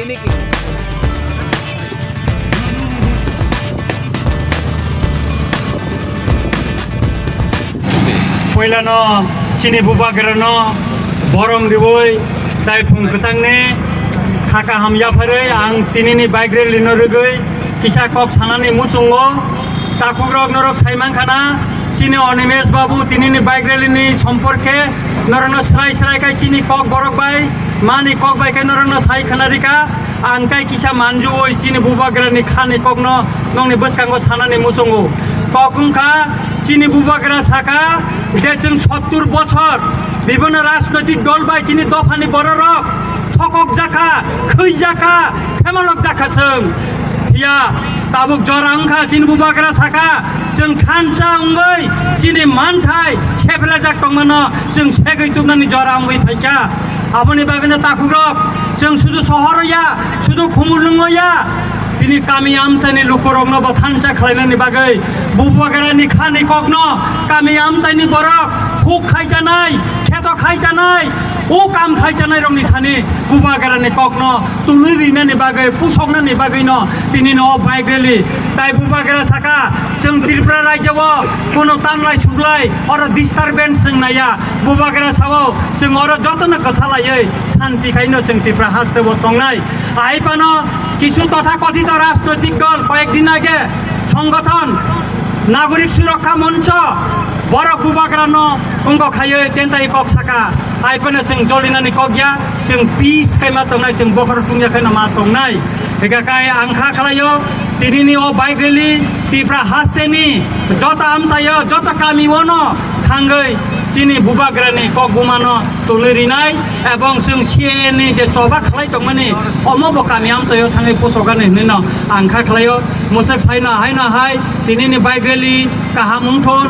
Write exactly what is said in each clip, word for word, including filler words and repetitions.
Poilano chini bubagrano borom riwi taiphung kwchangni kha kaham yapharwi ang tinini bike rally no rwgwi kisa kok sanani muchungo. Takhukrok norok sai mankhana, chini Animesh babu tinini bike rally ni somporke norokno srai srai khai chini kok borok bai mani kok bai khe norokno sai khana rika. Ang tai kisa manju oi chini bubagrani khani kokno nongni bwskango sanani muchungo. Kok wngkha chini bubagra saka je chwng sottur bochor bibhinno rajnoitik dol bai chini dophani bororok thokok jakha, khwi jakha, phemalok jakha chwng. Phiya tabuk jora wngkha chini bubagra saka chwng thansa wngwi chini manthai sephlajak tongmano chwng segwi tubnani jora wngwi phaikha. Aboni bagwino takhukrok, chwng sudu sohoro ya, sudu khumulwngo ya, tini kami amchaini lukurokno bo thansa khlainani bagwi bubagrani khani kokno kami amchaini borok huk khaijanai, kheto khaijanai, o kam khaijanai rokni thani bubagrani kokno tului rinani bagwi, pusoknani bagwino tinino o bike rally. Tai bubagra saka, chwng Tripura rajyo o kuno tanglai suglai oro disturbance chwng naiya. Bubagra sao chwng oro jotono kwthalaiwi santi khaino chwng Tripura haste o tongnai. Aipano kisu totha kothito rajnoitik dol koyek din age songothon Nagorik Surokha Moncho borok bubagrano wngkok khaiwi tentai kok saka. Aipano chwng jolinani kok ya, chwng peace khai ma tongnai, chwng bokhorok tungya khaino ma tongnai. Hika kai ang kha khlaio, tinini o bike rally Tripura hasteni joto amchaio, joto kami ono thangwi chini bubagrani kok bumano tului rinai, ebong chwng C A A ni je choba khlai tongmani omo bo kami amchaio thangwi pusokani hinwino ang kha khlaio. Mwswk saino haino hai tinini bike rally kaham wngthon,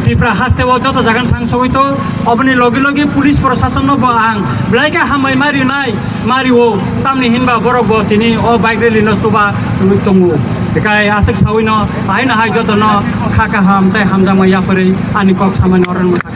Tripura hasteo joto jagano thang sogwi to, oboni logi logi police prosasonno bo ang belai khe hambai ma rinai. Mario, tamni hinba borok bo tini o bike rally no chuba rwi tongo. Hikai aswk sawi no, ahai no hai joto no kha kaham tei hamjakma yapharwi ani kok samani oro no.